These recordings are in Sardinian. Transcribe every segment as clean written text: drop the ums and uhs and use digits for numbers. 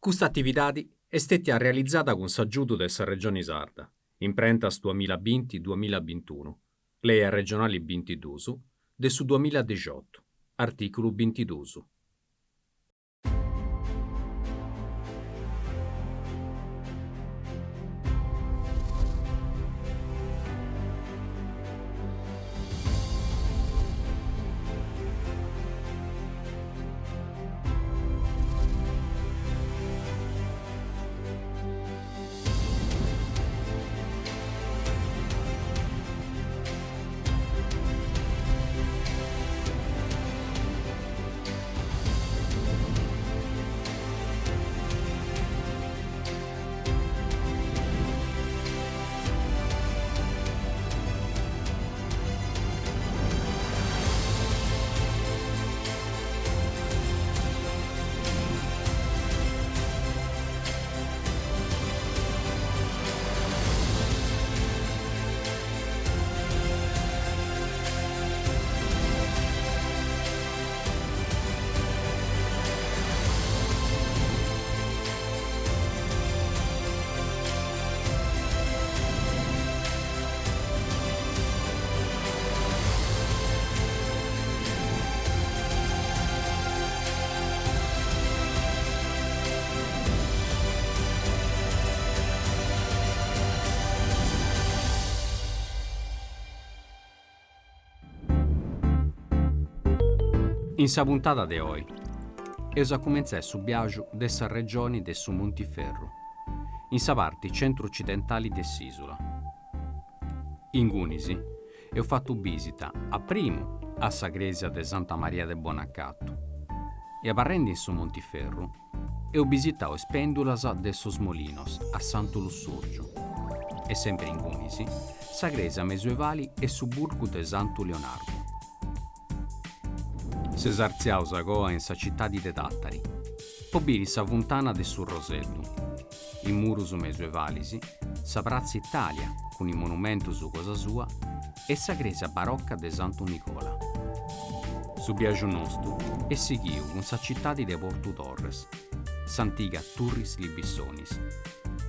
Custa atividadi est stètia realizada cun s'agiudu de sa Regioni Sarda, Imprentas duamilla binti duamilla bintunu, Lei arregionali bintidus de su duamilla dixiotu, artìculu bintidus. In sa puntada de oi eus a cumentzai su biaxu de sa regioni de su Montiferru, in sa parti centru-ocidentali de s'ìsula. Ingunis eus fatu bìsita a primu a sa crèsia de Santa Maria de Bonacatu e abarrendi in su Montiferru eus bisitau is pèndulas de sos Molinos a Santu Lussùrgiu e sempri ingunis sa crèsia mesuevali e su burgu de Santu Leonardu. Seus artziaus agoa in sa citadi de Tàtari po biri sa funtana de su Roseddu, is murus mesuevalis, sa Pratza Italia cun is monumentus cosa sua e sa crèsia barocca de Santu Nicola. Su biaxu nostu est sighiu cun sa citadi de Portu Torres, s'antiga Turris Libissonis,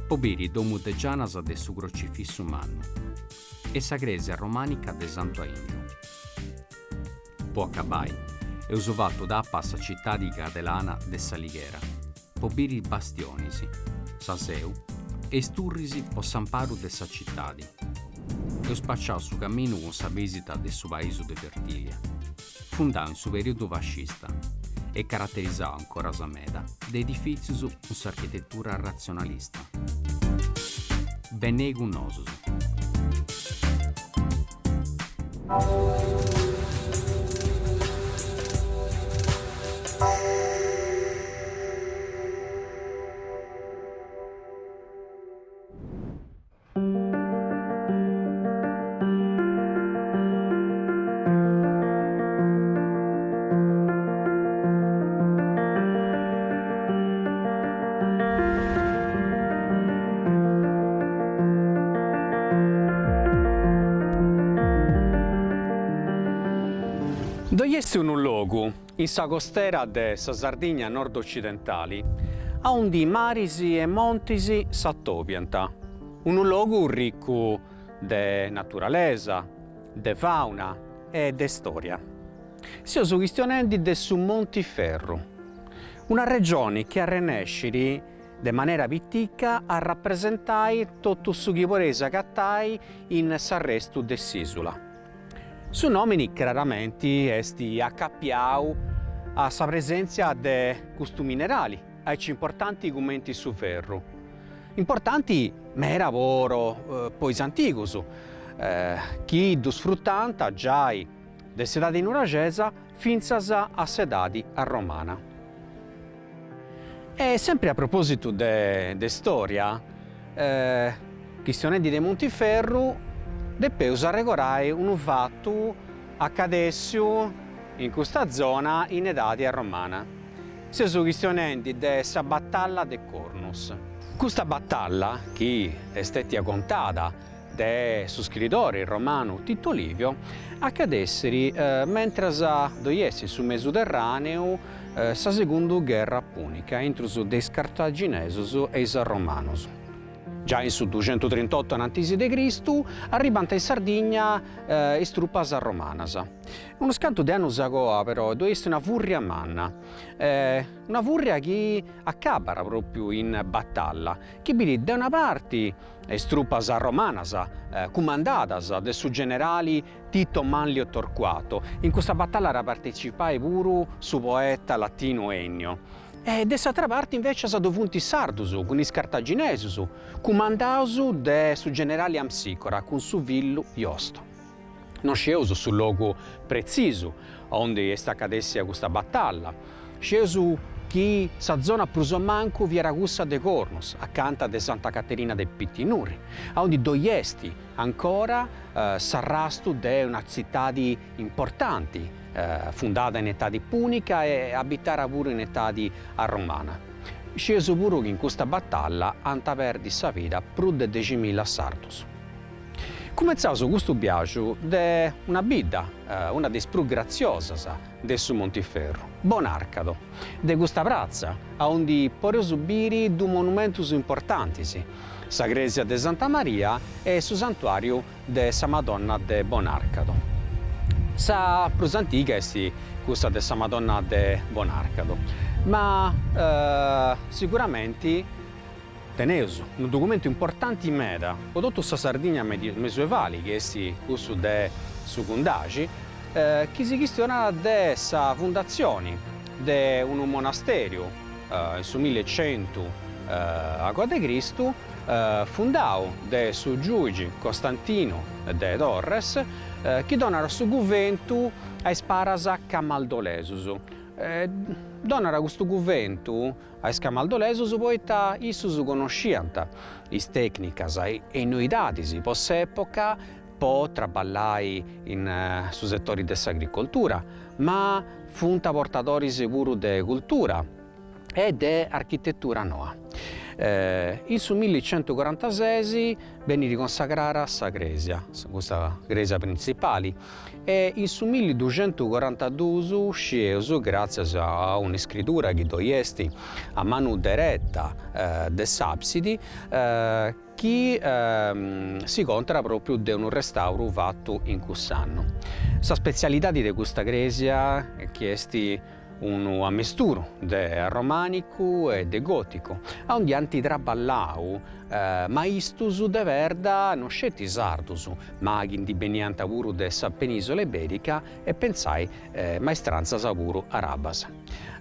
po biri is domus de gianas de su Crocifissu Mannu e sa crèsia romànica de Santu Aìngiu. Po acabai, eus fatu tapa a sa citadi cadelana de S'Alighera, po biri is bastionis, sa Seu e is turris po s'amparu de sa citadi. Eus spaciau su caminu cun sa bìsita de su paisu de Fertilia, fundau in su perìodu fascista e caraterizau ancoras meda de edifìtzius cun s'architetura ratzionalista. Benei cun nosus. Ddoi est unu logu in sa costera de sa Sardigna nord-ocidentali aundi maris e montis s'atobiant, unu logu riccu de naturalesa, de fauna e de storia. Seus chistionendi de su Montiferru, una regioni chi arrennescit de manera pitica a rapresentai totu su chi podeis agatai in s'arrestu de s'ìsula. Su nòmini craramenti est acapiau a sa presèntzia de custu minerali, aici importanti cumenti su ferru. Importanti mera puru po is antigus, chi ddu sfrutànt giai de s'edadi nuraxesa fintzas a s'edadi arromana. E sempri a propositu de de storia, chistionendi de Montiferru, depeus arregorai unu fatu acadèssiu in custa zona in edadi arromana. Seus chistionendi de sa batalla de Cornus. Custa batalla, chi est stètia contada de su scridori romanu Tito Livio, acadessit mentras ddoi est in su Mesuterràneu. sa segundu gherra pùnica intrus de is cartaginesus e is arromanus. Giai in su duxentutrintottu anantis de Cristu arribant in Sardigna is trupas romanas. Unus cantu de annus agoa però ddoi est una furria manna, una furria chi acabat propriu in batalla, chi bidit de una parti is trupas romanas cumandadas de su generali Tito Manlio Torquato, in custa batalla at a partecipai puru su poeta latinu Ennio, e de s'atra parti invecias ddu funt is sardus cun is cartaginesus, cumandaus de su generali Amsicora cun su fillu Iosto. Non scieus su logu pretzisu aundi est acadessia custa batalla, scieus chi sa zona prus o mancu fiat cussa de Cornus, acanta de Santa Caterina de Pitinuri, aundi ddoi est ancora s'arrastu de una tzitadi importanti, fundada in etadi punica e abitara puru in etadi arromana. Scieus puru chi in custa batalla ant perdi sa vida prus de deximilla sardus. Cumentzaus custu biaxu de una bidda, una de is prus gratziosas de su Montiferru, Bonàrcado, de custa pratza aundi podeus biri dus monumentus importantis, sa crèsia de Santa Maria e su santuàriu de sa Madonna de Bonàrcado. Sa prus antiga est cussa de sa Madonna de Bonàrcado, ma siguramenti teneus unu documentu importanti meda po totu sa Sardigna mesuevali chi est cussu de su Cundaxi chi si chistionat de sa fundatzioni de unu monasteriu in su millicentu agoa de Cristu fundau de su giuigi Costantinu de Torres chi donat su guventu a is paras camaldolesus. Donat custu guventu a is camaldolesus poita issus connosciant is tecnicas e is noidadis po s'epoca po traballai in su setori de s'agricoltura, ma funt portadoris puru de cultura e de architetura noa. In su millicentucorantases benit consagrara sa crèsia, custa crèsia printzipali, e in su milliduxentucorantadus scieus, gràtzias a un'iscritura chi ddoi est a manu dereta de s'àbsidi, chi si contat pròpriu de unu restàuru fatu in cuss'annu. Sa spetzialidadi de custa crèsia chi est unu ammesturu de arromànicu e de gòticu, aundi ant traballau maistus de perda non sceti sardus, ma chi ndi beniant puru de sa penìsula ibèrica e pentzai maistrantzas puru arabas.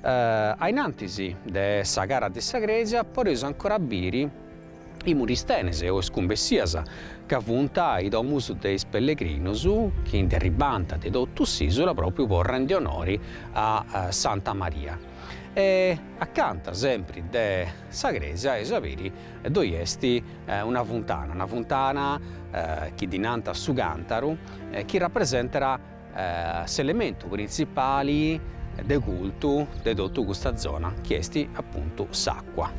A in antis de sa cara de sa crèsia podeus ancora biri is muristenes o is cumbessias, ca funt is domus de is pellegrinus chi ndi arribant de totu s'isula propriu po rendi onori a Santa Maria. E acanta sempri de sa cresia eis a biri ddoi est una funtana, una funtana chi ddi nant su cantaru chi rapresentat s'elementu printzipali de cultu de totu custa zona chi est apuntu s'acua.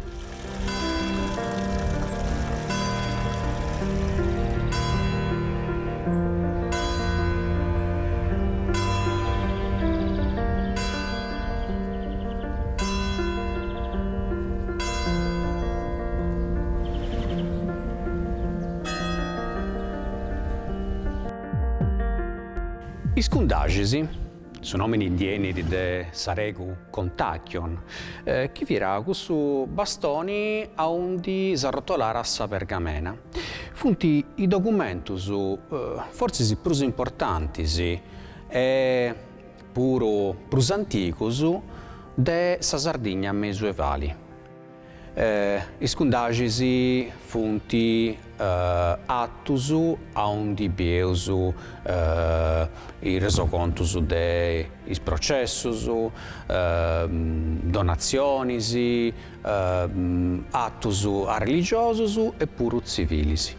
Is cundaxis, su nomini ndi 'enit de s'aregu kontakion, chi fiat cussu bastoni aundi s'arrotolara sa pergamena, funt is documentus fortzis prus importantis e puru prus antigus de sa Sardigna mesuevali. Is cundaxis funt atus aundi bieus is resocontus de is processus, donatzionis, atus arreligiosus e puru tzivilis.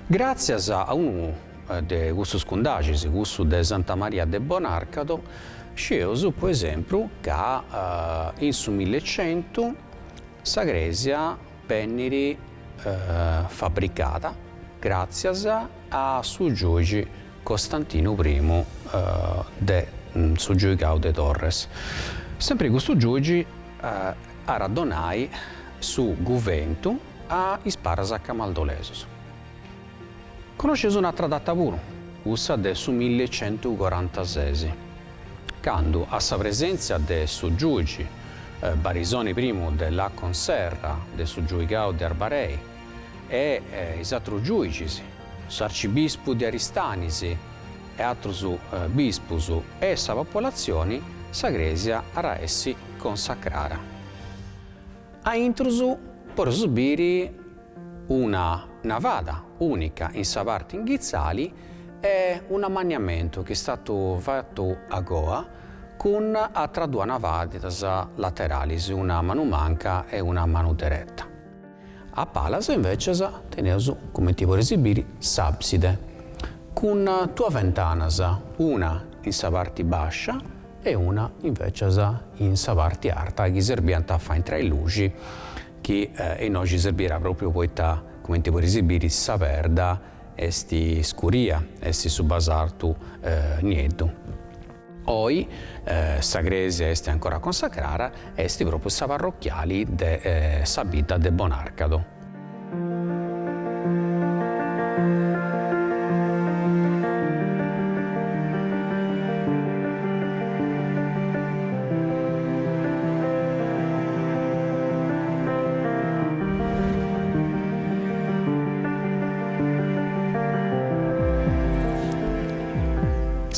Gràtzias a unu de cussus cundaxis, cussu de Santa Maria de Bonàrcado, scieus po esempru ca in su millecentu sa crèsia bennit fabricada gràtzias a su giuigi Costantinu primu de su giuigau de Torres. Sempri custu giuigi at a donai su guventu a is paras camaldolesus. Connosceus un'atra data puru, cussa de su millicentucorantases, candu a sa presèntzia de su giuigi Barisoni primu de Lacon Serra de su giuigau de Arbarei e is atrus giuigis, s'arcibispu de Aristanis e atrus bispus e sa popolatzioni, sa crèsia at a essi consacrara. A intrus podeus biri una navada unica in sa parti inghitzali e un'amanniamentu chi est statu fatu agoa cun atras duas navadas lateralis, una a manu manca e una a manu dereta. A palas invecias teneus, cumenti podeis biri, s'abside, cun duas ventanas, una in sa parti bascia e una invecias in sa parti arta chi serbiant a fai intrai luxi chi innoxi serbiat propriu poita, cumenti podeis biri, sa perda est scuria, est su basaltu nieddu. Oi sa crèsia est ancora consacrara e est pròpriu sa parrochiali de sa bidda de Bonàrcado.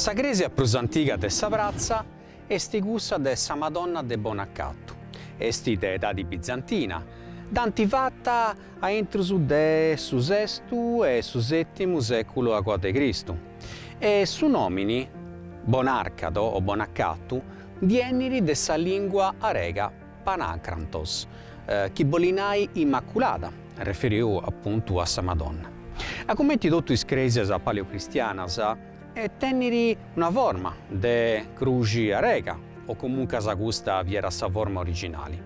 Sa crèsia prus antiga de sa pratza est cussa de sa Madonna de Bonacatu, est de edadi bizantina, dd'ant fata a intrus de su sestu e su sètimu sèculu agoa de Cristu e su nòmini Bonàrcado o Bonacatu ndi 'enit de sa lìngua arega Panakrantos, chi bolit nai immaculada, referiu apuntu a sa Madonna. A cumenti totu is crèsias paleocristianas, tenit una forma de cruxi arega, o comuncas custa fiat sa forma originali,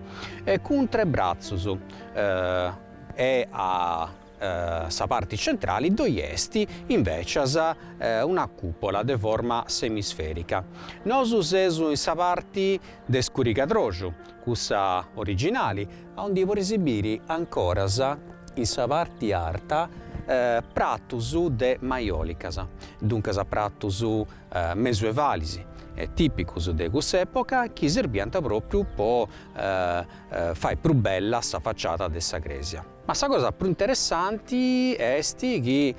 cun tre bratzus e a sa parti centrali ddoi est invècias una cùpola de forma semisfèrica. Nosu seus in sa parti de scurigadroxu, cussa originali, aundi podeis biri ancoras in sa parti arta pratus de maiolicas, duncas pratus mesuevalis tìpicus de cuss'època chi serbiant pròpriu po fai prus bella sa faciada de sa crèsia. Ma sa cosa prus interessanti est chi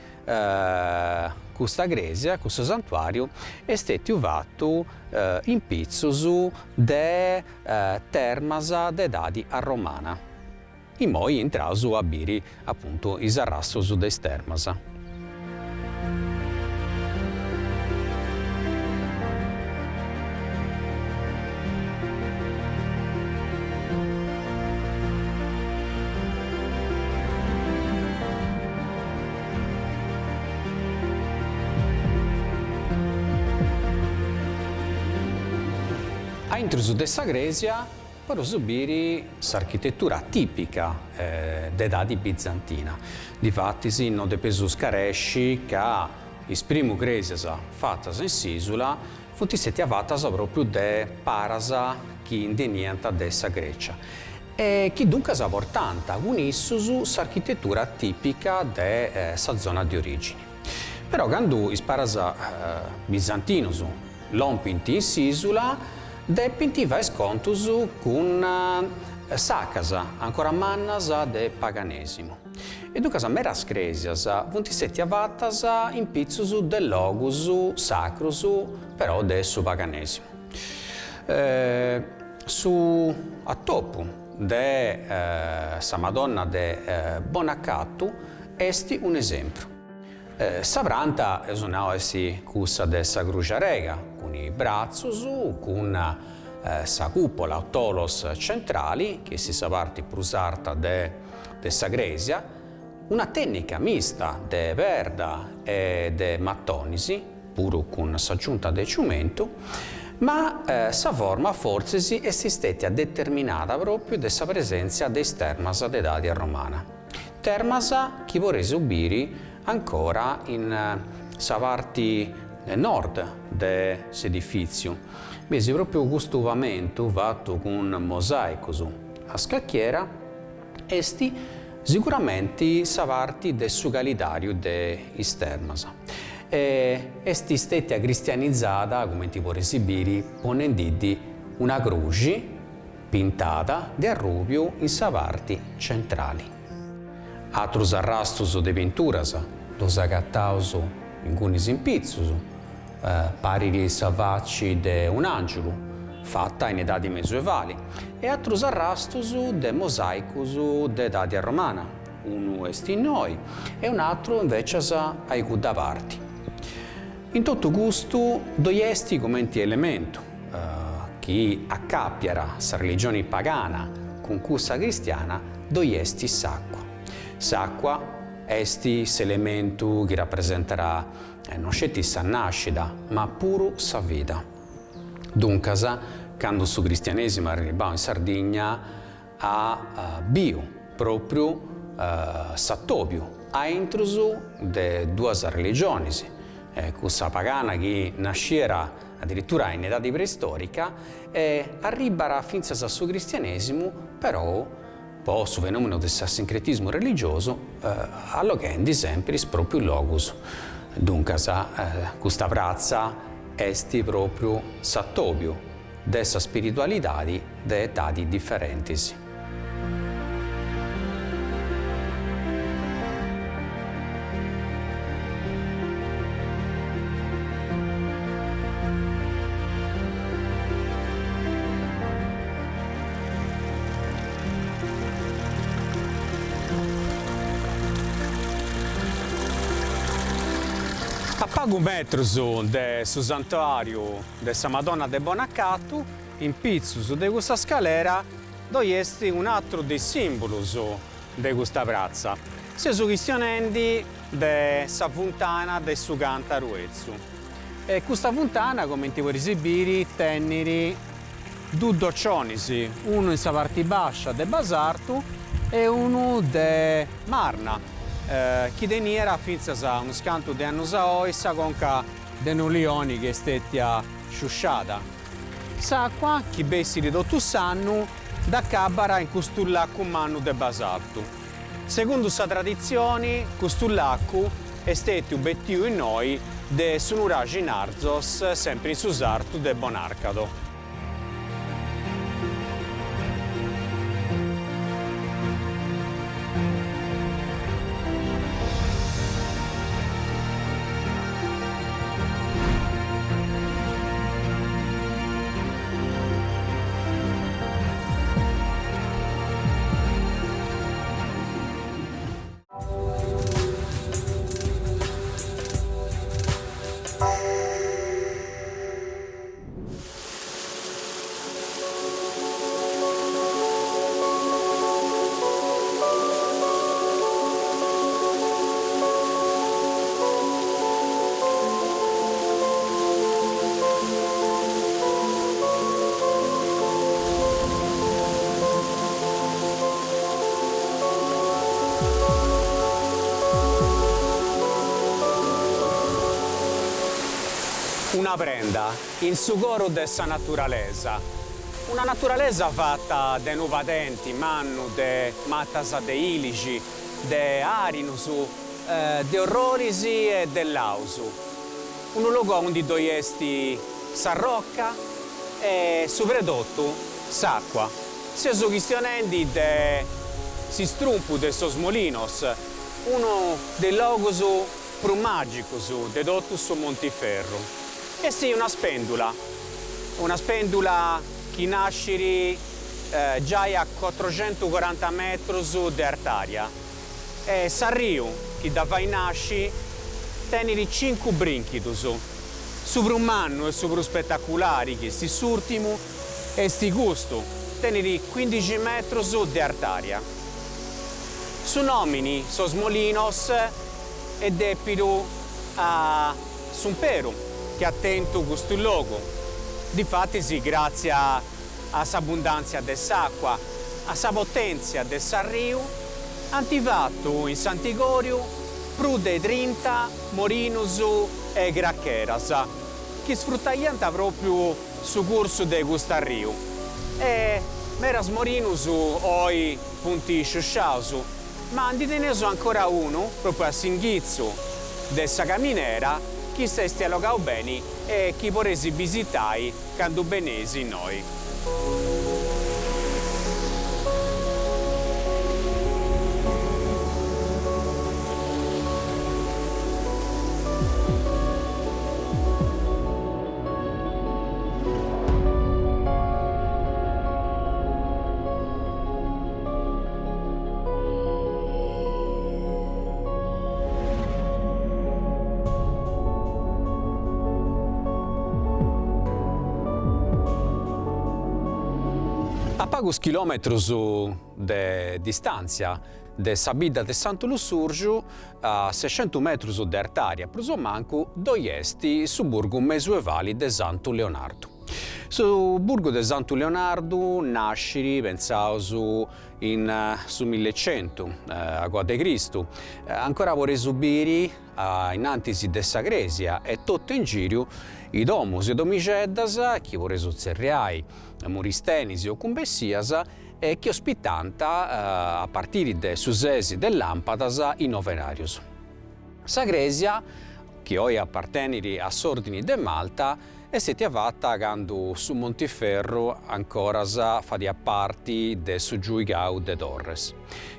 custa crèsia, custu santuàriu, est stètiu fatu in pitzus de termas de edadi arromana. Immoi intraus a biri apuntu is arrastus de is termas. A intrus de sa crèsia podeus biri s'architetura tìpica de edadi bizantina. Difatis no depeus scaresci ca is primu crèsias fatas in s'ìsula funt stètias fatas pròpriu de paras chi ndi 'eniant de sa Grècia e chi duncas portànt cun issus s'architetura tìpica de sa zona de orìgini. Però candu is paras bizantinus lompint in s'ìsula depint fai is contus cun sacas ancora mannas de paganesimu. E duncas medas crèsias funt stètias fatas in pitzus de logus sacrus però de su paganesimu. Su atopu de sa Madonna de Bonacatu est un'esempru. Sa pranta, eus nau, est cussa de sa cruxi arega, cun is bratzus, cun sa cupola o tholos centrali, chi est sa parti prus arta de sa crèsia, una tènnica mista de perda e de matonis, puru cun s'agiunta de ciumentu, ma sa forma fortzis est stètia determinada pròpriu de sa presèntzia de is termas de edadi arromana. Termas chi podeus biri ancora in sa parti de nord de s'edifìtziu. Bisi pròpriu custu pamentu fatu cun mosàicus a scacchiera est siguramenti sa parti de su calidàriu de is termas e est stètia cristianizada, cumenti podeis biri, ponendiddi una cruxi pintada de arrùbiu in sa parti centrali. Atrus arrastus de pinturas ddos agataus ingunis in pitzus, parit sa faci de un'àngiulu, fata in edadi mesuevali, e atrus arrastus de mosàicus de edadi arromana, unu est innoi e un'atru invècias a i cudda parti. In totu custu ddoi est cumenti elementu chi acapiat sa religioni pagana cun cussa cristiana ddoi est s'acua. S'acua est s'elementu chi rapresentat non sceti sa nàscida ma puru sa vida. Duncas, candu su cristianesimu est arribau in Sardigna at biu pròpriu s'atòbiu a intrus de duas religionis, cussa pagana chi nasciat adiritura in edadi preistorica e arribbat fintzas a su cristianesimu, però po su fenomenu de su sincretismu religiosu alloghendi sempri is proprius logus. Duncas custa pratza est propriu s'atobiu de sa spiritualidadi de etadi diferentis. A pagu metrus de su santuariu de sa Madonna de Bonacatu, in pitzus de custa scalera, ddoi est un'atru de is simbulus de custa pratza. Seus chistionendi de sa funtana de su Cantaru 'Etzu. E custa funtana, cumenti podeis biri, tenit dus docionis, unu in sa parti bascia de basartu e unu de marna, chi teniat fintzas a unus cantu de annus a oi sa conca de unu lioni chi est stetia sciusciada. S'acua, chi bessit totu s'annu, dd'acabat in custu lacu mannu de basaltu. Segundu sa traditzioni, custu lacu est stetiu betiu innoi de su nuraxi Narzos, sempri in su sartu de Bonarcado. Una prenda in su coru de sa naturalesa, una naturalesa fata de unu padenti mannu de matas de ilixi, de àrinus, de orroris e de laus. Unu logu aundi ddoi est sa roca e subretotu s'àcua. Seus chistionendi de s'istrumpu de sos Molinos, unu de is logus prus màgicus de totu su Montiferru. Est una spèndula, una spèndula chi nascit giai a cuatruxentucoranta metrus de artària e s'arriu chi dda fait nasci tenit cincu brìnchidus, su prus mannu e su prus spetaculari, chi est s'ùrtimu, est custu, tenit cuindixi metrus de artària. Su nòmini Sos Molinos est dèpidu a s'umperu chi at tentu custu logu, difatis gràtzias a s'abbundàntzia de s'àcua, a sa potèntzia de s'arriu, ant fatu in s'antigòriu prus de trinta morinus e cracheras chi sfrutaiant pròpriu. su cursu de cust'arriu e meras morinus oi funt sciusciaus, ma ndi teneus ancora unu propriu a s'inghitzu de sa caminera chi s'est allogau beni e chi podeis bisitai candu beneis innoi. A pagus chilòmetrus de distàntzia de sa bidda de Santu Lussurgiu, a sescentu metrus de artària prus o mancu, ddoi est su burgu mesuevali de Santu Leonardu. Su burgu de Santu Leonardu nascit, pentzaus, in su millecentu agoa de Cristu, ancora podeus biri a innantis de sa crèsia e totu in giriu is domus e domixeddas chi podeus tzerriai muristenis o cumbessias e chi ospitànt a partiri de su ses de làmpadas is novenàrius. Sa crèsia, chi oi apartenit a s'Òrdini de Malta, Est stètia fata candu su Montiferru ancoras fadiat parti de su Giuigau de Torres.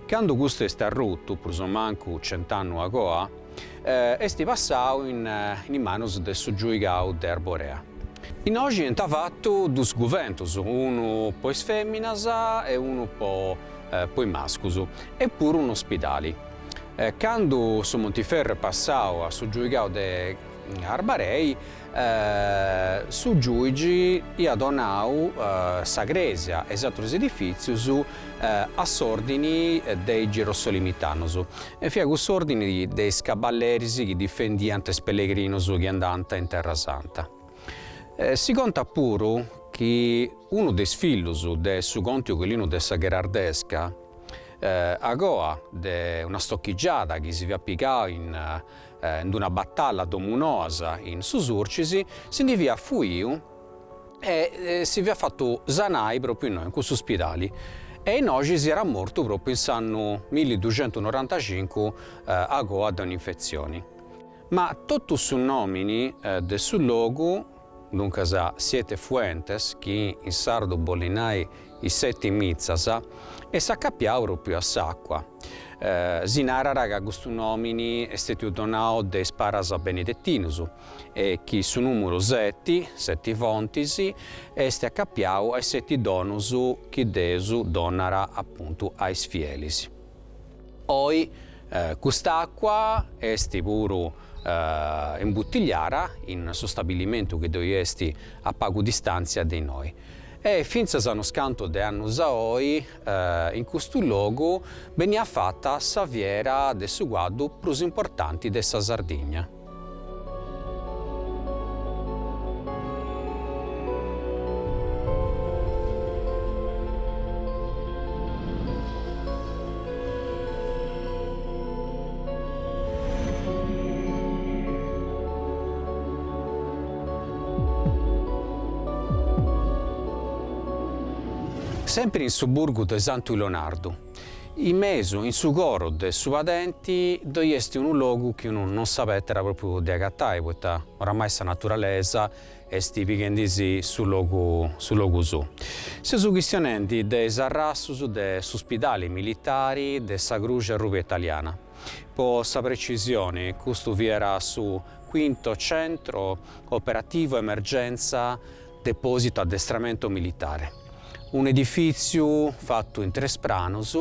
Candu custu est arrutu, prus o mancu cent'annu agoa, est passau in is manus de su Giuigau de Arborea. Innoxi ant fatu dus guventus, unu po is feminas e unu po po is mascus, e puru un'ospidali. Candu su Montiferru est passau a su Giuigau de Arbarei, Su giuigi iat donau sa crèsia e is atrus edifìtzius a s'òrdini de is Gerosolimitànus, e fiat cuss'òrdini de is caballeris chi difendiant is pellegrinus chi andànt in Terra Santa. Si contat puru chi unu de is fillus de su conti Ugolinu de sa Gherardesca, agoa de una stochigiada chi si fiat pigau in in d'una batalla a Domunoas in su Surcis, si ndi fiat fuiu e si fiat fatu sanai propriu innoi, in custu spidali, e innoxi si era mortu propriu in s'annu milliduxentunorantacincu agoa de un'infetzioni. Ma totu su nomini de su logu Duncas Siete Fuentes, chi in sardu bollit nai is seti mitzas, est acapiau pròpriu a s'àcua. Si narat ca custu nòmini est stètiu donau de is paras benedetinus e chi su nùmuru seti, seti fontis, est acapiau a is seti donus chi Deus donat apuntu a is fielis. Oi cust'àcua est puru imbutigliara in su stabilimentu chi ddoi est a pagu distàntzia de innoi. E fintzas a unus cantu de annus a oi in custu logu beniat fata sa fiera de su cuaddu prus importanti de sa Sardigna. Sempri in su burgu de Santu Leonardu, In mesu, in su coru de su padenti, ddoi est unu logu chi unu non s'abetat pròpriu de agatai, poita oramai sa naturalesa est pighendi·sì su logu su logu suu. Seus chistionendi de is arrastus de s'uspidali militari de sa Cruxi Arrubia Italiana. Po sa precisioni, custu fiat su Quinto Centro Operativo Emergenza Deposito Addestramento Militare. Un'edifìtziu fatu in tres pranus,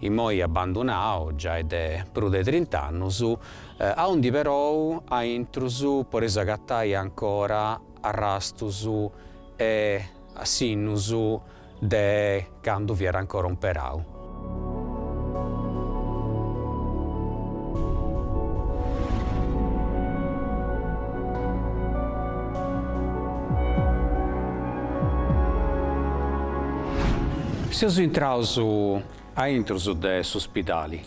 immoi abbandonau giai de prus de trint'annus, aundi perou a intrus podeus agatai ancora arrastus e sinnus de candu fiat ancora umperau. Seus intraus a intrus de s'uspidali.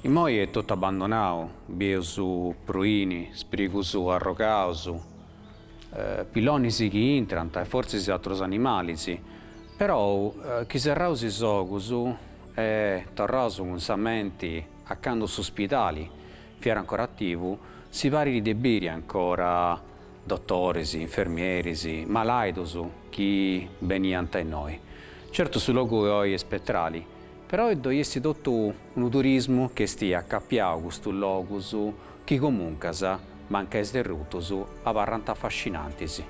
Immoi est totu abbandonau, bieus pruini, sprigus arrogaus. Pillonis chi intrant e fortzis atrus animalis, perou chi serraus is ogus e torraus cun sa menti a candu su spidali fiat ancora ativu, si parit de biri ancora dotoris, infermieris, malaidus chi beniant innoi. Certu su logu oi est petrali, però ddoi est totu unu turismu chi est acapiau a custus logus chi comuncas, mancai sderrutus, abarrant afascinantis.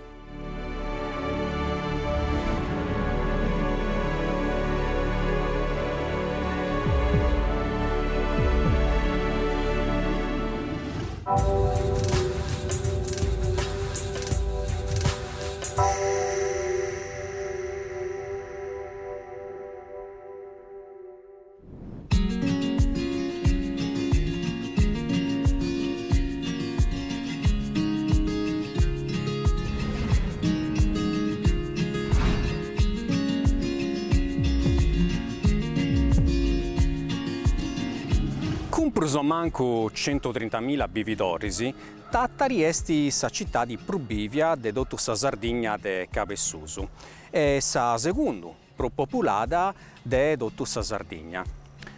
Cun prus o mancu centutrintamilla bividoris, Tàtari est sa citadi prus bìvia de totu sa Sardigna de Cabesusu e sa segundu prus populada de totu sa Sardigna.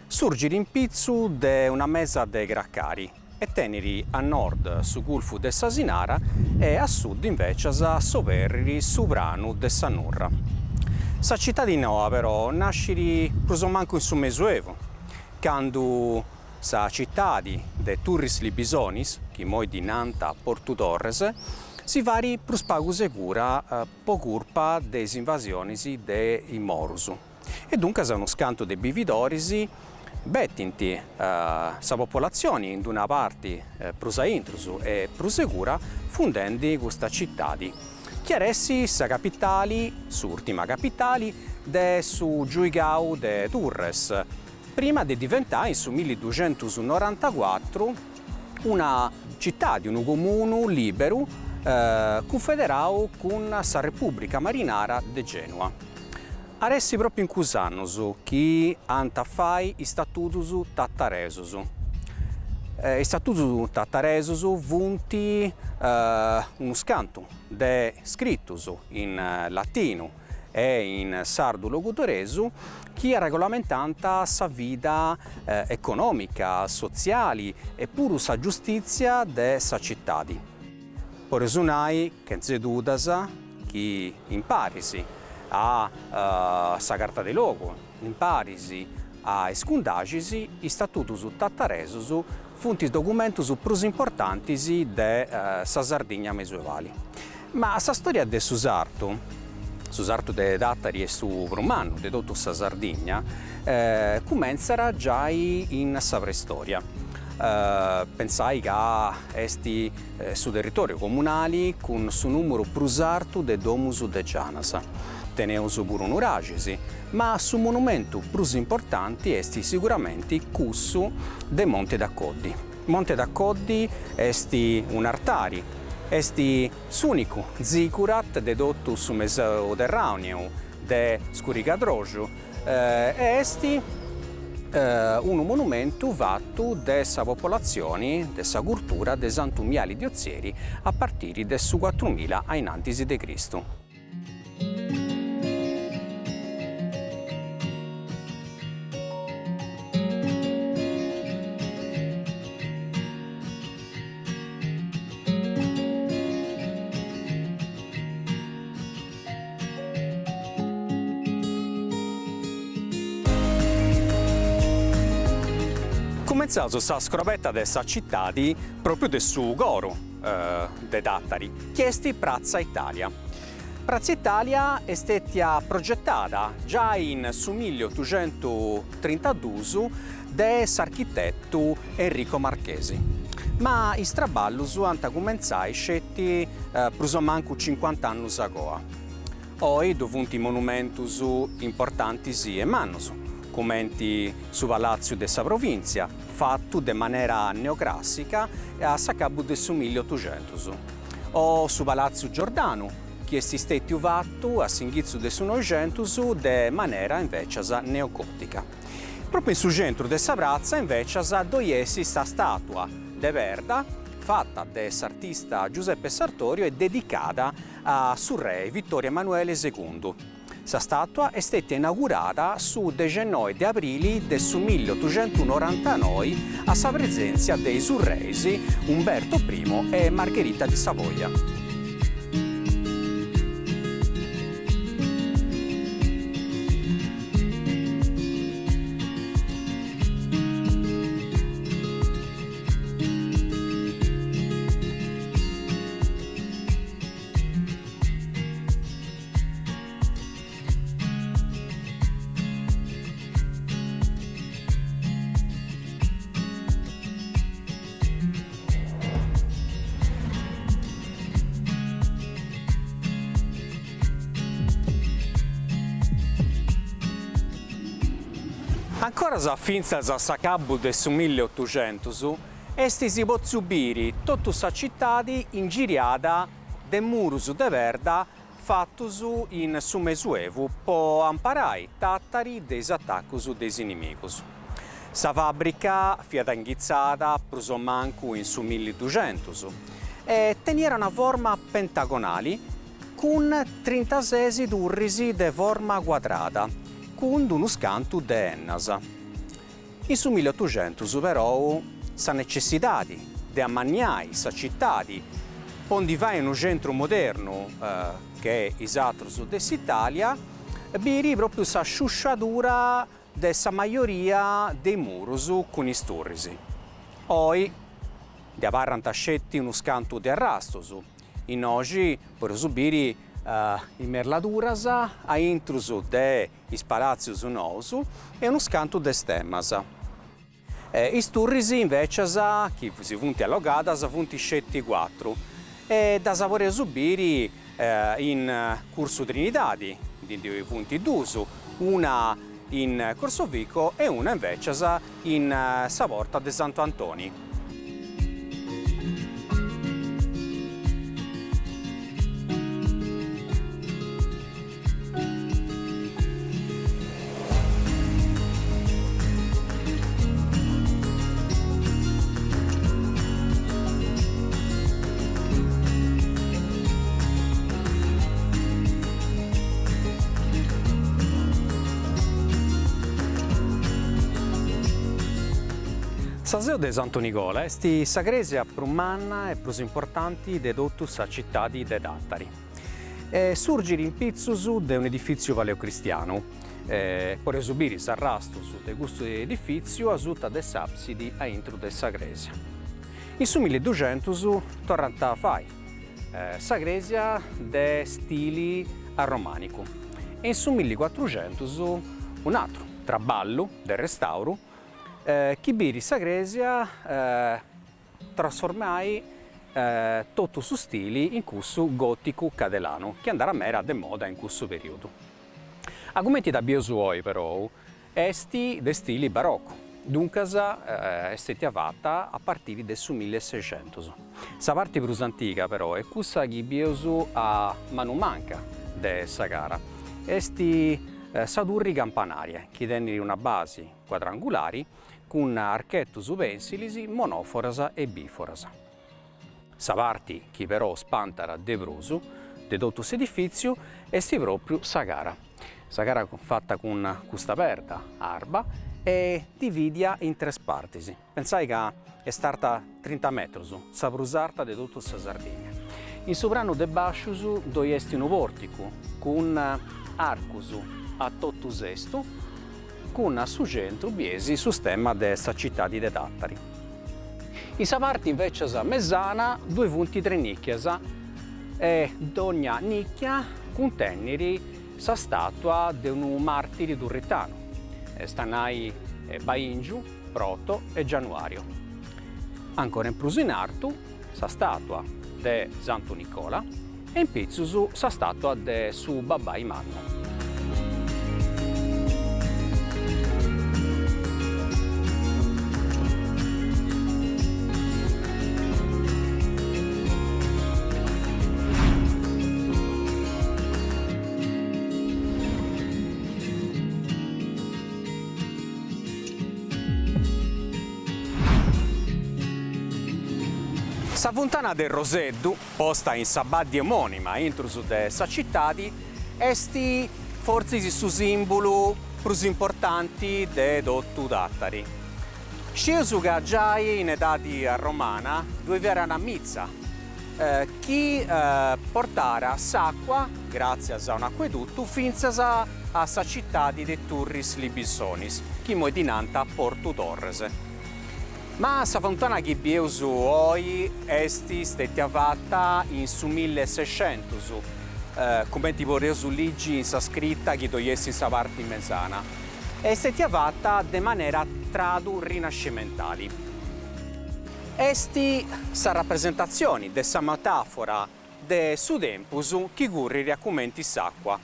Surgit in pitzu de una mesa de cracari e tenit a nord su gulfu de s'Asinara e a sud invècias s'oberrit su pranu de sa Nurra. Sa citadi noa però nascit prus o mancu in su Mesuevu, candu sa citadi de Turris Libisonis, chi immoi ddi nant Portu Torres, si fait prus pagu segura po curpa de is invasionis de is morus e duncas unus cantu de bividoris betint sa popolatzioni in d'una parti prus a intrus e prus segura fundendi custa citadi chi at essi sa capitali, s'urtima capitali, de su giuigau de Turres, prima de diventai in su milliduxentusnorantacuatru una citadi, unu comunu liberu cunfederau cun sa Repùbrica Marinara de Gènua. At essi pròpiu in cuss annus chi ant a fai is statutus tataresus. Is statutus tataresus funt unus cantu de scritus in latinu e in sardu logudoresu chi arregolamentant sa vida econòmica, sotziali e puru sa giustìtzia de sa citadi. Podeus nai, chentze dudas, chi in paris a sa Carta de Logu, in paris a is cundaxis, is statutus tataresus funt is documentus prus importantis de sa Sardigna mesuevali. Ma sa storia de su sartu, su sartu de Tàtari est su prus mannu de totu sa Sardigna, cumentzat giai in sa preistoria. Pentzai ca est su territoriu comunali cun su nùmuru prus artu de domus de gianas. Teneus puru nuraxis, ma su monumentu prus importanti est siguramenti cussu de Monte d'Accoddi. Monte d'Accoddi est un'artari, est s'ùnicu ziggurat de totu su Mesoterràneu de scurigadroxu e est unu monumentu fatu de sa popolatzioni de sa curtura de Santu Miali de Ozieri a partiri de su cuatrumila a in antis de Cristu. Cumentzaus sa scrobeta de sa citadi propriu de su coru de Tàtari, chi est Pratza Italia. Pratza Italia est stètia progetada giai in su milliotuxentutrintadus de s'architetu Enrico Marchesi, ma is traballus ant a cumentzai sceti prus o mancu cincuant'annus agoa. Oi ddu funt monumentus importantis e mannus, cumenti su Palàtziu de sa Provìntzia, fatu de manera neocràssica a s'acabu de su milliotuxentus, o su Palàtziu Giordanu, chi est stètiu fatu a s'inghitzu de su Noixentus de manera invècias neogòtica. Pròpiu in su centru de sa pratza invècias ddoi est sa stàtua de perda. fata de s'artista Giuseppe Sartorio e dedicada a su rei Vittorio Emanuele segundu. Sa stàtua est stètia inaugurada su dexennoi de abrili de su milliotuxentunorantanoi a sa presèntzia de is urreis Umberto Primo e Margherita di Savoia. Ancoras fintzas a s'acabbu de su milliotuxentus est si potziu biri totu sa citadi ingiriada de murus de perda fatus in su Mesuevu po amparai Tàtari de is atacus de is inimigus. Sa fàbrica fiat inghitzada prus o mancu in su milliduxentus e teniat una forma pentagonali cun trintases turris de forma cuadrada cun unu scantu de ennas. In su milliotuxentus perou sa necessidadi de amanniai sa citadi po ndi fai unu centru modernu che is atrus de s'Italia biri propriu sa sciusciadura de sa majoria de is murus cun is turris. Oi ndi abarrant sceti unus cantu de arrastus, innoxi podeus biri is merladuras a intrus de is palàtzius nous e unus cantu de stemmas. Is turris invècias chi si funt allogadas funt sceti cuatru e ddas podeus biri in Cursu Trinidadi, ndi ddoi funt duus, una in Corso Vico e una invècias in sa Porta de Santu Antoni. Sa Seu de Santu Nigola est sa crèsia prus manna e prus importanti de totu sa citadi de Tàtari. E surgit in pitzus de un'edifìtziu paleocristianu. Podeus biri is arrastus de custu edifìtziu asuta de s'àbsidi a intru de sa crèsia. In su milliduxentus torrant a fai sa crèsia de stili arromànicu e in su millicuatruxentus un'atru traballu de restàuru chi birit sa crèsia trasformai totu su stili in cussu gòticu cadelanu chi andat meda de moda in cussu perìodu. A cumenti dda bieus oi perou est de stili barocu, duncas est stètia fata a partiri de su millesexentus. Sa parti prus antiga però est cussa chi bieus a manu manca de sa cara, est sa turri campanària chi tenit una basi cuadrangulari cun archetus pènsilis, monòforas e bìforas. Sa parti chi però spantat de prus de totu s'edifìtziu est pròpriu sa cara. Sa cara fata cun custa perda arba e divìdia in tres partis. Pensai ca est arta trinta metrus, sa prus arta de totu sa Sardigna. In su pranu de bàscius ddoi est unu pòrticu cun arcus a totu sestu, cun a su centru bieis su stemma de sa citadi de Tàtari. In sa parti invècias mesana ddoi funt tres nìchias e dònnia nìchia cuntennit sa stàtua de unu màrtiri turritanu, est a nai Baìngiu, Proto e Gianuario. Ancora in prus in artu sa stàtua de Santu Nicola e in pitzus sa stàtua de su Babbai Mannu. Sa funtana de Roseddu, posta in sa baddi omònima intrus de sa citadi, est fortzis su sìmbulu prus importanti de totu Tàtari. Scieus ca giai in edadi arromana ddoi fiat una mitza chi portara s'àcua, gràtzias a un'acuedutu, fintzas a sa citadi de Turris Libisonis, chi immoi ddi nant Portu Torres. Ma sa funtana chi bieus oi est stètia fata in su millesescentus, cumenti podeus ligi in sa scrita chi ddoi est in sa parti mesana, e est stètia fata de manera tradu rinascimentali. Est sa rapresentatzioni de sa metàfora de su tempus chi currit a cumenti s'àcua.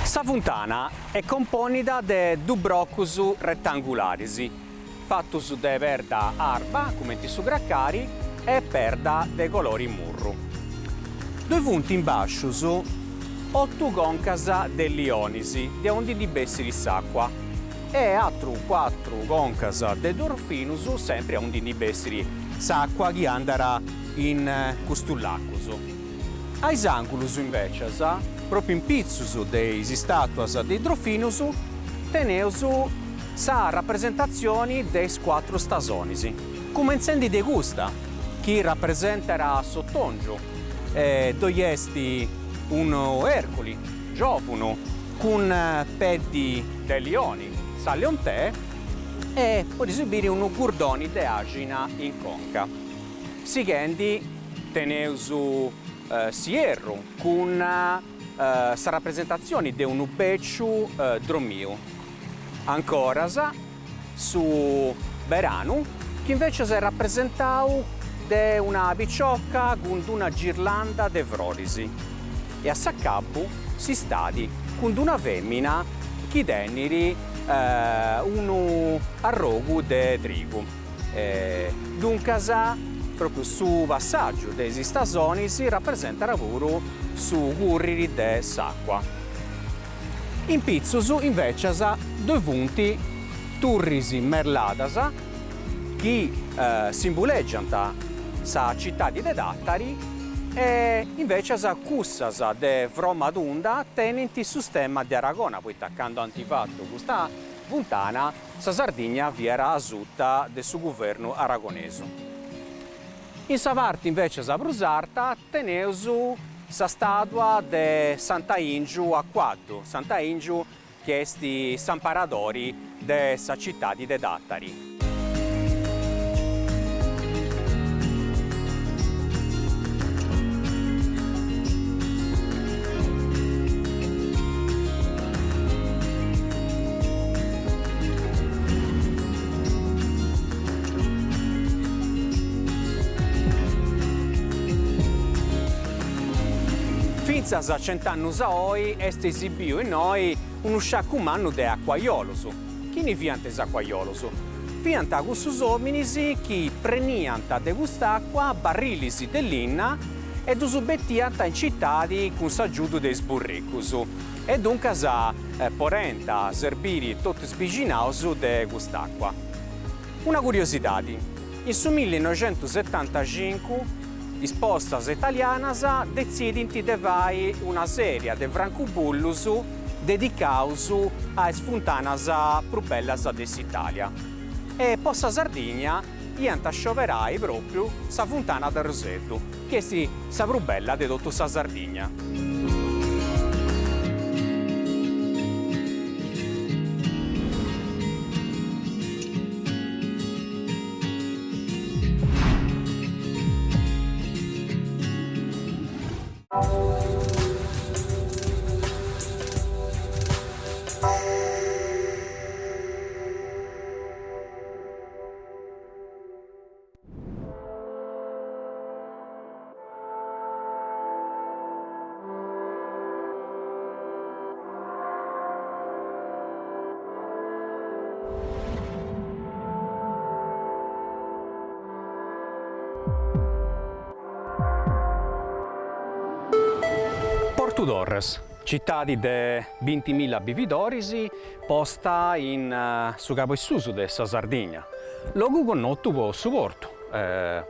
Sa funtana est compònnida de dus brocus retangularis, fatus de perda arba, cumenti su cracari, e perda de colori murru. Ddoi funt in bàscius otu concas de lionis de aundi ndi bessit s'àcua e atru cuatru concas de dorfinus sempri aundi ndi bessit s'àcua chi andat in custus lacus. A is àngulus invècias, pròpiu in pitzus de is stàtuas de is drofinus, teneus sa rapresentatzioni de is cuatru stasonis, cumentzendi de custa chi rapresentat s'otòngiu, ddoi est unu Ercoli giòvunu cun peddi de lioni, sa Liontè, e podeis biri unu gurdoni de àxina in conca. Sighendi teneus s'ierru cun sa rapresentatzioni de unu bèciu dromiu. Ancoras su beranu chi invècias est rapresentau de una picioca cun d'una girlanda de froris e a s'acabu s'istadi cun d'una fèmina chi tenit unu arrogu de trigu. Duncas, pròpriu su passàgiu de is istasonis rapresentat puru su cùrriri de s'àcua. In pitzus, invècias, ddoi funt turris merladas chi simbulègiant sa citadi de Tàtari e invècias cussas de froma tunda tenint su stemma de Aragona, poita candu ant fatu custa funtana Sa Sardigna fiat asuta de su guvernu aragonesu. In sa parti invècias prus arta teneus sa stàtua de Sant'Aingiu a cuaddu, Sant'Aingiu chi est s'amparadori de sa citadi de Tàtari. Fintzas a cent'annus a oi est esibiu innoi unu sciacu mannu de acuaiolus. Chini fiant is acuaiolus? Fiant cussus ominis chi preniant de cust'acua barrilis de linna e ddus betiant in citadi cun s'agiudu de is burricus. E duncas podent serbiri totu is bixinaus de cust'acua. Una curiosidadi, in su millinoixentusetantacincu is postas italianas detzidint de fai una seria de francubullus dedicaus a is funtanas prus bellas de s'Italia e po sa Sardigna iant a scioberai pròpriu sa funtana de Roseddu, chi est sa prus bella de totu sa Sardigna. Portu Torres, citadi de bintimilla bividoris posta in su cabu 'e susu de sa Sardigna, logu connotu po su portu,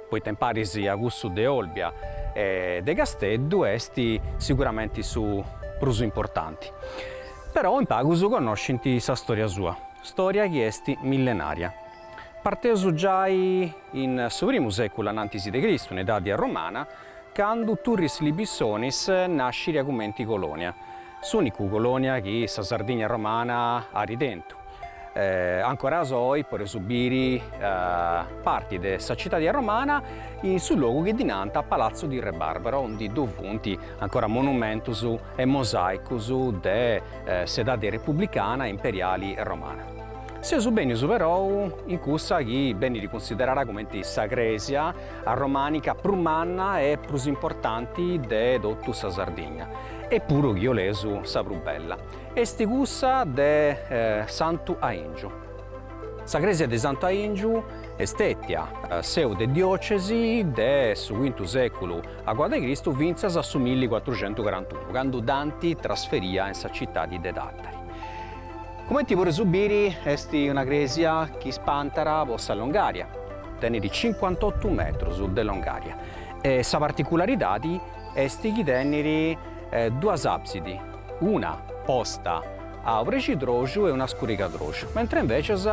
poita imparis a cussu de Olbia e de Casteddu est siguramenti su prus importanti. Però in pagus connoscint sa storia sua, storia chi est millenaria. Parteus giai in su primu seculu anantis de Cristu, in edadi arromana, candu Turris Libissonis nascit cumenti colonia, s'unicu colonia chi sa Sardigna romana at tentu. Ancoras oi podeus biri parti de sa citadi romana in su logu chi ddi nant Palazzo di Re Barbaro, aundi ddu funt ancora monumentus e mosaicus de s'edadi repubblicana e imperiali romana. Seus benius perou in cussa chi benit cunsiderada cumenti sa crèsia arromanica prus manna e prus importanti de totu sa Sardigna, e puru chi 'oleus sa prus bella, est cussa de Santu Aìngiu. Sa crèsia de Santu Aìngiu est stètia seu de diòcesi de su cuintu sèculu agoa de Cristu fintzas a su millicuatruxentucarantunu, candu dd'ant trasferia in sa citadi de Tàtari. Cumenti podeus biri est una crèsia chi spantat po sa longària, tenit cincuantotu metrus de longària e sa particularidadi est chi tenit duas absidi, una posta a obrescidroxu e una a scurigadroxu, mentre invècias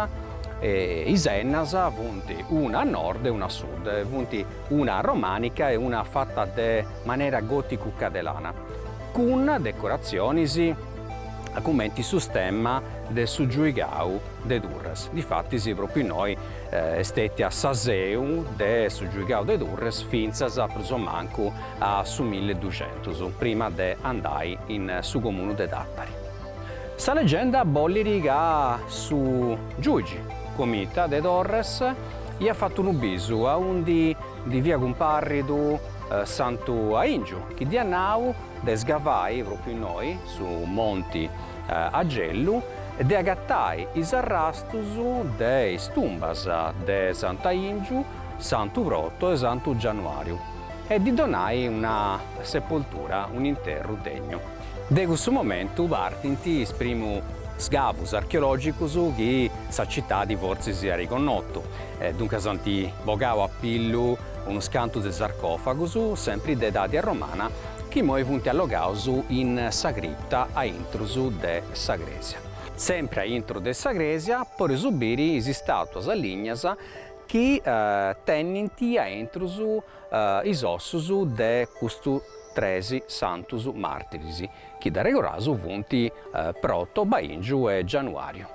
is ennas funt una a nord e una a sud, funt una romànica e una fata de manera gòticu-cadelana, cun decoratzionis cumenti su stemma de su giuigau de Turres. Difatis pròpiu innoi est stètia sa seu de su giuigau de Turres fintzas prus o mancu a su milleduxentus, prima de andai in su comunu de Tàtari. Sa legenda bollit ca su giuigi Comita de Torres iat fatu unu bisu aundi ddi fiat cumpàrridu Santu Aìngiu chi dd'iat nau de sgavai pròpiu innoi, su monti Agellu, e de agatai is arrastus de is tumbas de Santu Aìngiu, Santu Proto e Santu Gianuàriu e ddi donai una sepoltura, un'interru degnu. De cussu momentu partint is primus sgavus archeològicus chi sa citadi fortzis at connotu, duncas ant bogau a pillu unus cantu de sarcòfagus, sempri de edadi arromana, chi immoi funt allogaus in sa cripta a intrus de sa crèsia. Sempri a intru de sa crèsia podeus biri is istàtuas lignas chi tenint a intrus is ossus de custus tres santus màrtiris, chi dd'arregoraus funt Proto, Baìngiu e Gianuàriu.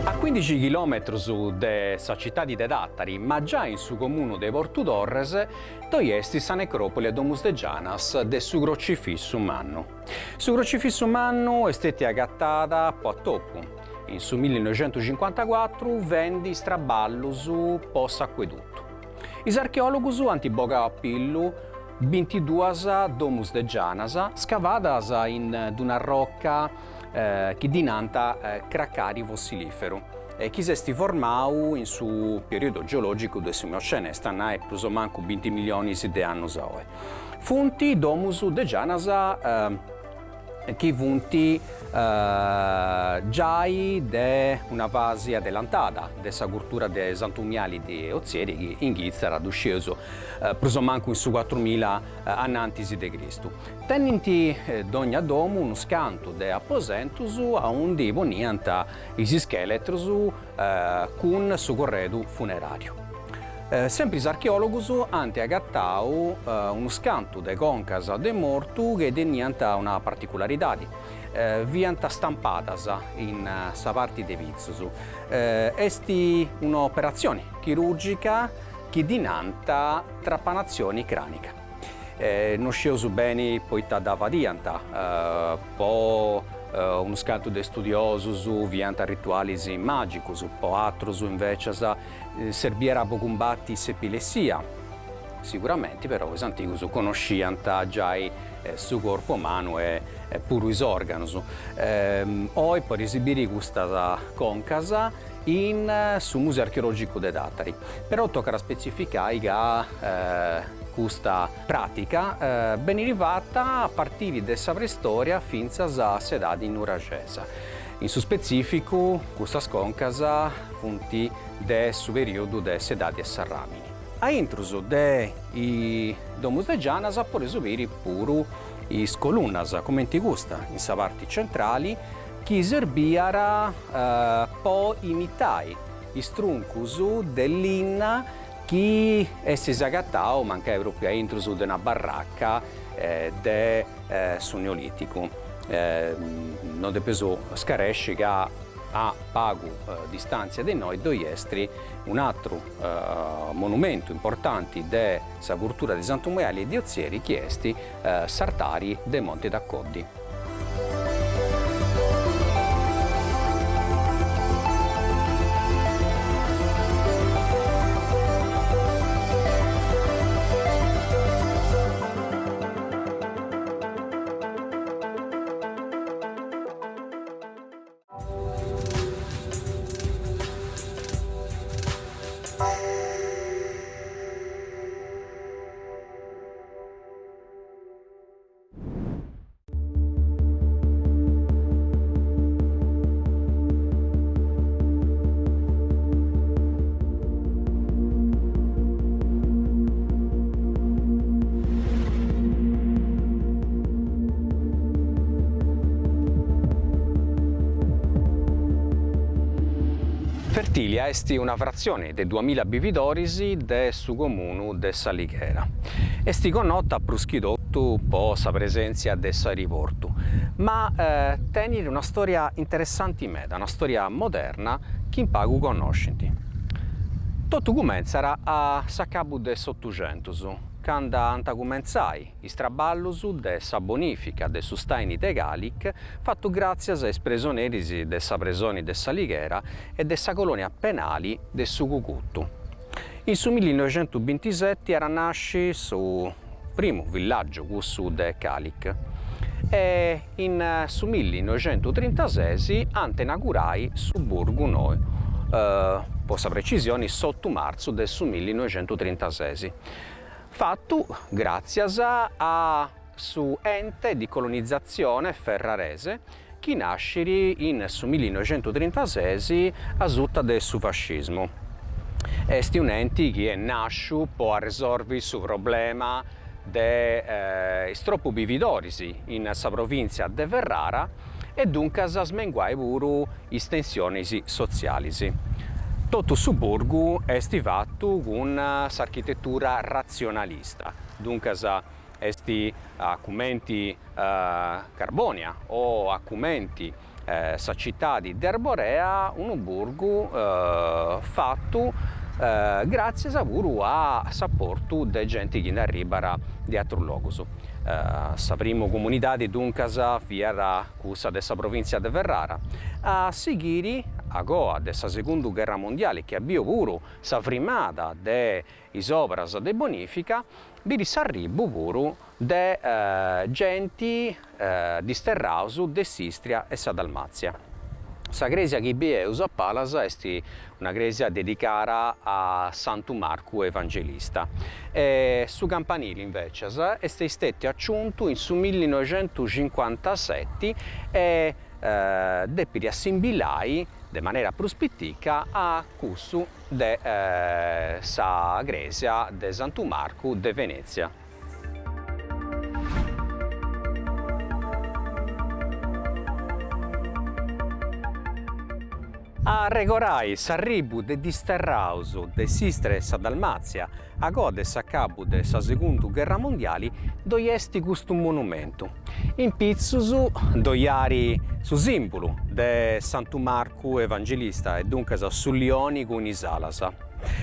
A cuindixi chilòmetrus de sa citadi de Tàtari, ma giai in su comunu de Portu Torres, ddoi est sa necròpoli a Domus de Gianas de su Crocifissu Mannu. Su Crocifissu Mannu est stètia agatada po atopu, in su millinoixentucincuantacuatru fendi is traballus po s'acuedutu. Is archeòlogus ant bogau a pillu bintiduas domus de gianas scavadas in d-una roca chi ddi nant cracari fossilìferu e chi s'est formau in su perìodu geològicu de su Miocene, est a nai prus o mancu binti millionis de annus a oi. Funt domus de gianas chi funt giai de una fasi adelantada de sa curtura de Santu Miali de Ozieri chi inghitzat, ddu scieus, prus o mancu in su cuatrumila anantis de Cristu. Tenint dogna domu unus cantu de aposentus aundi poniant is ischeletrus cun su corredu funerariu. Sempri is archeòlogus ant agatau unus cantu de concas de mortu chi teniant una particularidadi, fiant stampadas in sa parti de pitzus. Est un'operatzioni chirùrgica chi ddi nant trapanatzioni crànica. No scieus beni poita dda fadiant, po unus cantu de studiosus fiant ritualis màgicus, po atrus invècias Serbiat po cumbati s'epilessia. Siguramenti però is antigus connosciant giai su corpu umanu e puru is organus. Oi podeis biri custas concas in su Museu Archeologicu de Tàtari. Però tocat a spetzificai ca custa pràtica benit fata a partiri de sa preistoria fintzas a s'edadi nuraxesa. In su spetzificu custas concas funt de su perìodu de s'edadi 'e s'arràmini. A intrus de is domus de gianas podeus biri puru is colunnas, cumenti custa in sa parti centrali, chi serbiat po imitai is truncus de linna chi estis agatau mancai propriu a intrus de una barraca de su Neolìticu. Non depeus scaresci ca a pagu distàntzia de innoi ddoi est un'atru monumentu importanti de sa curtura de Santu Miali de Ozieri chi est s'artari de Monte d'Accoddi. Fertilia est una fratzione de duamilla bividoris de su comunu de S'Alighera. Est connota prus chi totu po sa presèntzia de s'aeriportu, ma tenit una storia interessanti meda, una storia moderna chi in pagu connoscint. Totu cumentzat a s'acabu de s'Otuxentus, candu ant a cumentzai is traballus de sa bonìfica de su stàini de Kalik, fatu gràtzias a is presoneris de sa presoni de S'Alighera e de sa colònia penali de su Cucutu. In su millinoixentubintiseti at a nasci su primu villàgiu, cussu de Kalik, e in su millinoixentutrintases ant a inaugurai su burgu nou, po sa precisioni s'otu martzu de su millinoixentutrintases, fatu gràtzias a su Ente di Colonizzazione Ferrarese chi nascit in su millinoixentutrintases a suta de su fascismu. Est un'enti chi est nàsciu po arresolvi su problema de is tropu bividoris in sa provìntzia de Ferrara e duncas smenguai puru is tensionis sotzialis. Totu su burgu est fatu cun s'architetura ratzionalista, duncas est a cumenti Carbònia o a cumenti sa citadi de Arborea unu burgu fatu gràtzias puru a s'aportu de genti chi nd'arribat de atrus logus. Sa primu comunidadi duncas fiat cussa de sa provìntzia de Ferrara. A sighiri, agoa de sa segundu gherra mondiali chi at biu puru sa frimada de is obras de bonìfica, biri s'arribu puru de genti disterraus de s'Istria e sa Dalmàtzia. Sa crèsia chi bieus a palas est una crèsia dedicara a Santu Marcu Evangelista e su campanili invècias est istètiu aciuntu in su millinoixentucincuantaseti e depit assimbilai de manera prus pitica a cussu de sa crèsia de Santu Marcu de Venètzia. A arregorai s'arribu de disterraus de s'Istria e sa Dalmàtzia agoa de s'acabu de sa Segundu Gherra Mondiali ddoi est custu monumentu. In pitzus ddoi at su sìmbulu de Santu Marcu Evangelista e duncas su lioni cun is alas.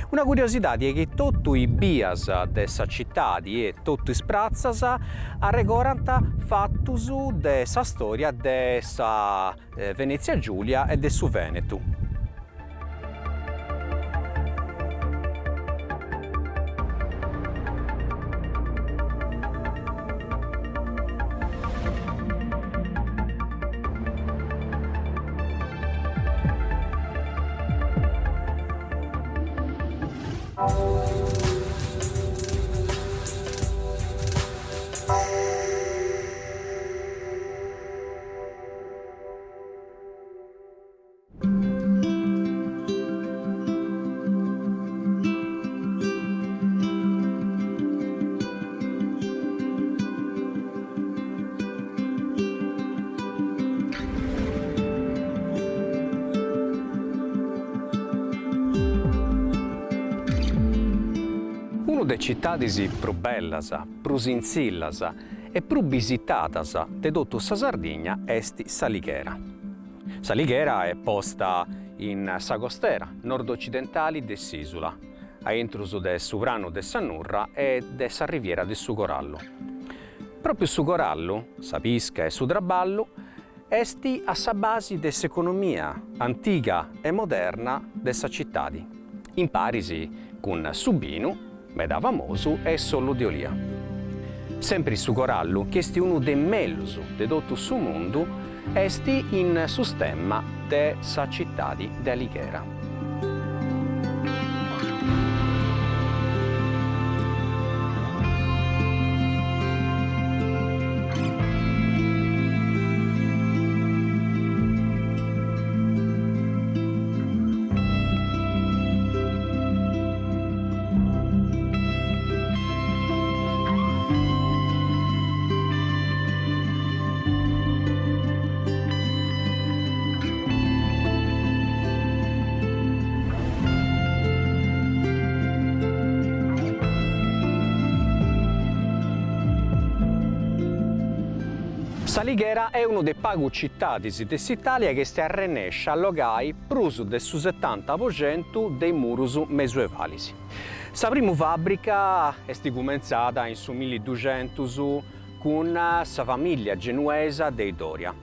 Una curiosidadi est chi totu is bias de sa citadi e totu is pratzas arregorant fatus de sa storia de sa Venètzia Giulia e de su Vènetu. Unu de citadis prus bellas, prus sintzillas e prus bisitadas de totu sa Sardigna est S'Alighera. S'Alighera est posta in sa costera nord-ocidentali de s'ìsula, a intrus de su pranu de sa Nurra e de sa riviera de su Corallu. Pròpiu su corallu, sa pisca e su traballu, est a sa basi de s'economia antiga e moderna de sa citadi, in paris cun su binu, meda famosu, e s'ollu de olia. Sempri su corallu, chi est unu de is mellus de totu su mundu, est in su stemma de sa citadi de Alighera. S'Alighera est unu de pagu citadis de s'Italia chi est arrennescia a allogai prus de su setanta po centu de is murus mesuevalis. Sa primu fàbrica est cumentzada in su milliduxentus cun sa famìllia genuesa de is Doria.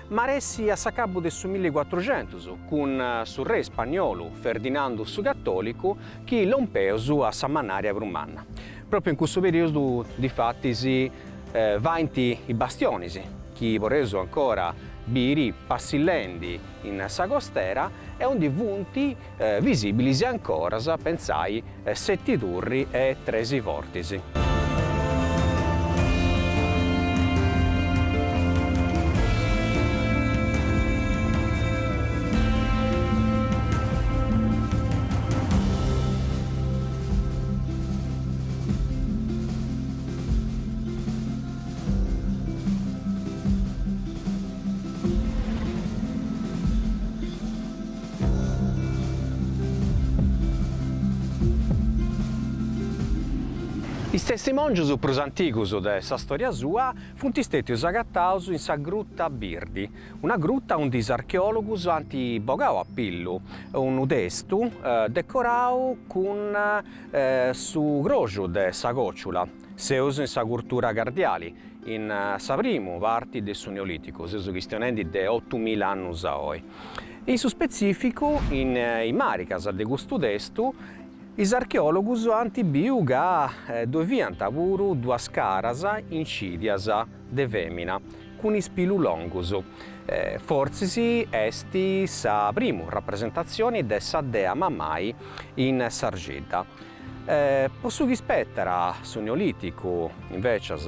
Maressi a s'acabu de su millicuatruxentus, cun su re ispanniolu Ferdinandu su Catòlicu chi lompeus a sa mannària prus manna. Pròpiu in cussu perìodu, difatis, faint is bastionis, chi podeus ancora biri passillendi in sa costera e aundi funt visìbilis ancoras, pentzai, seti turri e tresi fortis. Is testimòngius prus antigus de sa stòria sua funt stètius agataus in sa Gruta Birdi, una gruta aundi is archeòlogus ant bogau a pillu unu testu decorau cun su croxu de sa còciula. Seus in sa curtura cardiali, in sa primu parti de su Neolìticu, seus chistionendi de otumila annus a oi. In su spetzìficu, in is màrigas de custu testu, is archeòlogus ant biu ca ddoi fiant puru duas caras incìdias de fèmina cun is pilus longus, fortzis est sa primu rapresentatzioni de sa dea mamai in s'argidda. Po su chi spetat su Neolìticu, invècias,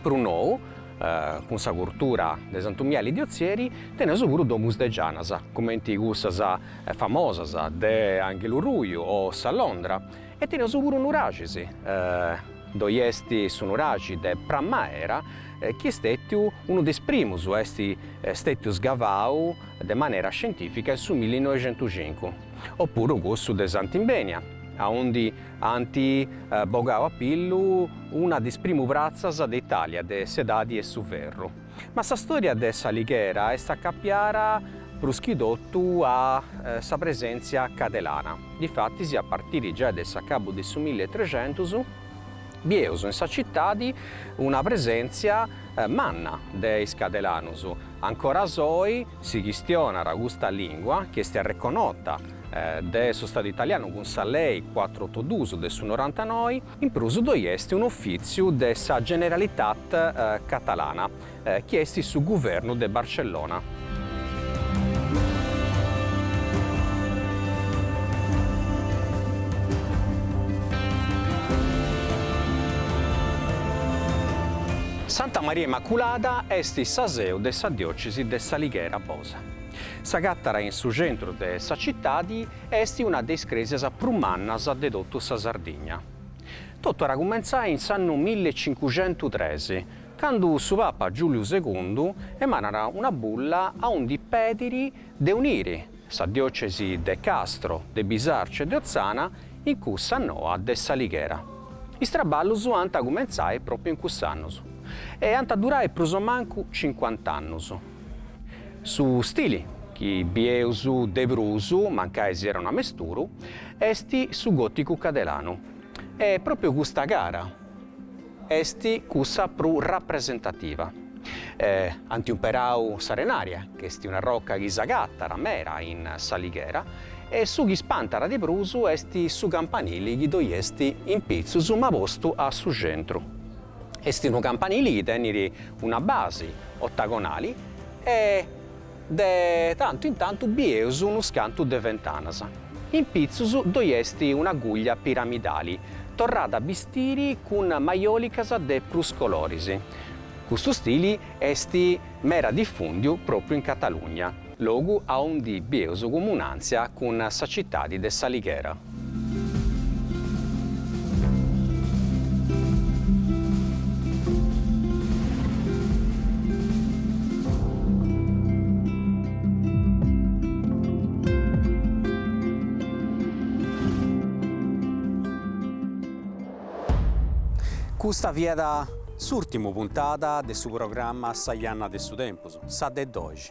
prus nou, cun sa curtura de Santu Miali di Ozieri, teneus puru domus de gianas, cumenti cussas famosas de Anghelu Ruju o sa Londra, e teneus puru nuraxis. Ddoi est su nuraxi de Pramaera chi est stètiu unu de is primus a essi stètiu sgavau de manera scientìfica in su millinoixentucincu, opuru cussu de Sant'Imbenia, aundi ant bogau a pillu una de is primu pratzas de Itàlia de s'edadi 'e su ferru. Ma sa stòria de S'Alighera est acapiara prus chi totu a sa presèntzia cadelana. Difatis a partiri giai de s'acabu de su millitrexentus bieus in sa citadi una presèntzia manna de is cadelanus. Ancoras oi si chistionat custa lìngua chi est arreconnota de su Stadu italianu cun sa lei cuatru otu dus de su norantanoi, in prus ddoi est un'ufìtziu de sa Generalitat catalana chi est su guvernu de Barcellona. Santa Maria Immaculada est sa seu de sa diòcesi de S'Alighera-Bosa. S'agatat in su centru de sa citadi e est una de is crèsias prus mannas de totu sa Sardigna. Totu at cumentzai in s'annu millecincuxentutres, candu su papa Giuliu Segundu emanat una bulla aundi pedit de uniri sa diòcesi de Castro, de Bisarcio e de Otzana in cussa noa de S'Alighera. Is traballus ant a cumentzai pròpiu in cuss'annus e ant a durai prus o mancu cincuant'annus. Su stili chi bieus de prus, mancai siat un'amesturu, est su gòticu cadelanu e pròpiu custa cara est cussa prus rapresentativa. Ant umperau s'arenaria, chi est una roca chi s'agatat mera in S'Alighera, e su chi spantat de prus est su campanili chi ddoi est in pitzus ma postu a su centru. Est unu campanili chi tenit una basi otagonali e de tantu in tantu bieus unus cantu de ventanas. In pitzus ddoi est una guglia piramidali, torrada a bistiri cun maiolicas de prus coloris. Custu stili est mera difundiu propriu in Catalugna, logu aundi bieus comunantzia cun sa citadi de S'Alighera. Custa fiat s'ùrtimu puntada de su programma Sa Janna de su Tempus, sa de doxi.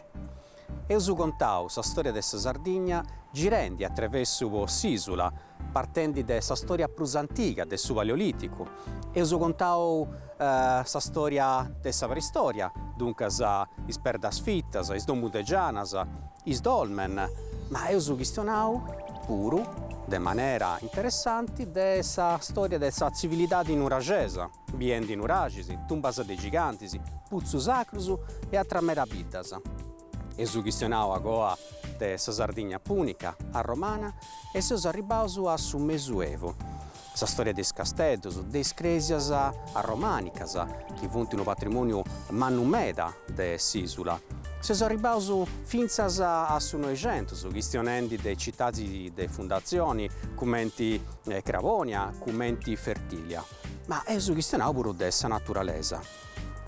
Eus contau sa storia de sa Sardigna girendi a trevessu po s'isula, partendi de sa storia prus antiga de su Paleoliticu. Eus contau sa storia de sa preistoria, duncas is perdas fitas, is domus de gianas, is dolmen, ma eus chistionau puru de manera interessanti de sa storia de sa tzivilidadi nuraxesa. Biendi nuraxis, tumbas de gigantis, putzus sacrus e atras meda biddas. Eus chistionau agoa de sa Sardigna pùnica, arromana e seus arribbaus a su Mesuevu. Sa storia de is casteddus, de is crèsias arromànicas, chi funt unu patrimòniu mannu meda de s'ìsula. Seus arribbaus fintzas a su Noixentus, chistionendi de citadis de fundatzioni cumenti Crabònia, cumenti Fertìlia. Ma eus chistionau puru de sa naturalesa,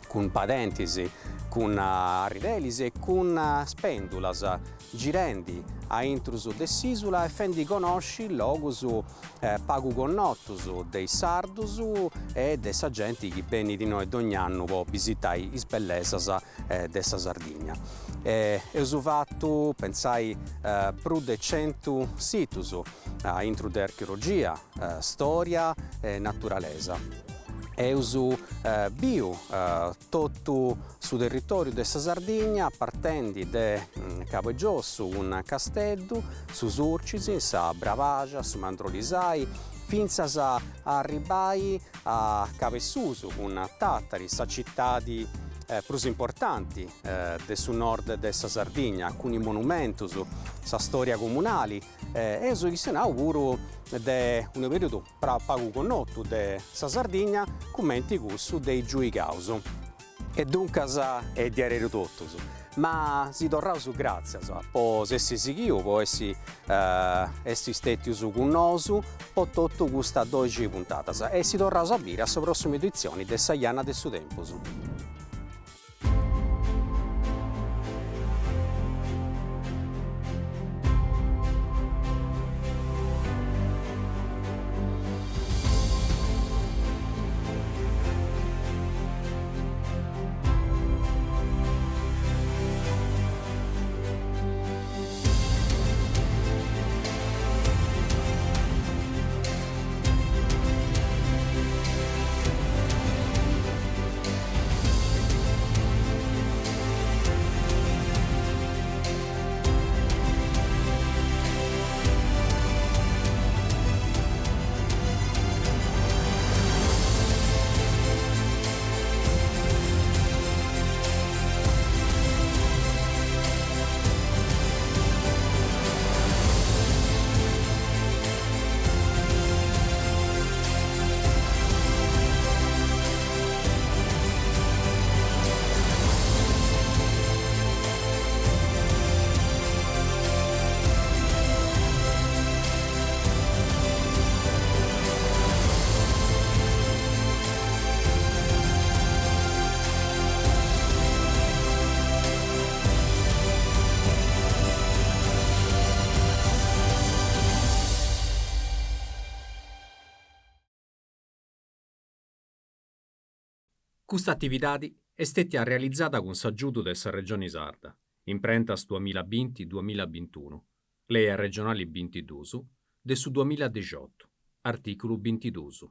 cun padentis, cun arridelis e cun spendulas, girendi a intrus de s'isula e fendi conosci logus pagu connotus de is sardus e de sa genti chi benit innoi dogn'annu po bisitai is bellesas de sa Sardigna. Eus fatu, pentzai, prus de centu situs a intru de archeologia, storia e naturalesa. Eus biu totu su territoriu de sa Sardigna partendi de Cabu 'e Giossu cun Casteddu, su Surcis, sa Brabaxa, su Mandrolisai, fintzas a arribbai a Cabu 'e Susu cun Tàtari, sa citadi prus importanti de su nord de sa Sardigna, cun is monumentus, sa storia comunali Eus chistionau puru de unu periodu pagu connotu de sa Sardigna cumenti cussu de is giuigaus. E duncas est diareru totus. Ma si torraus gràtzias po s'essi sighiu, po essi essi stètius cun nosu po totu custas doxi puntadas e si torraus a biri a sa prossima editzioni de Sa Janna de su Tempus. Custa atividadi est stètia realizada cun s'agiudu de sa Regioni Sarda, Imprentas duamilla binti duamilla bintunu, Lei arregionali bintiduus de su duamilla dexiotu, artìculu bintiduus.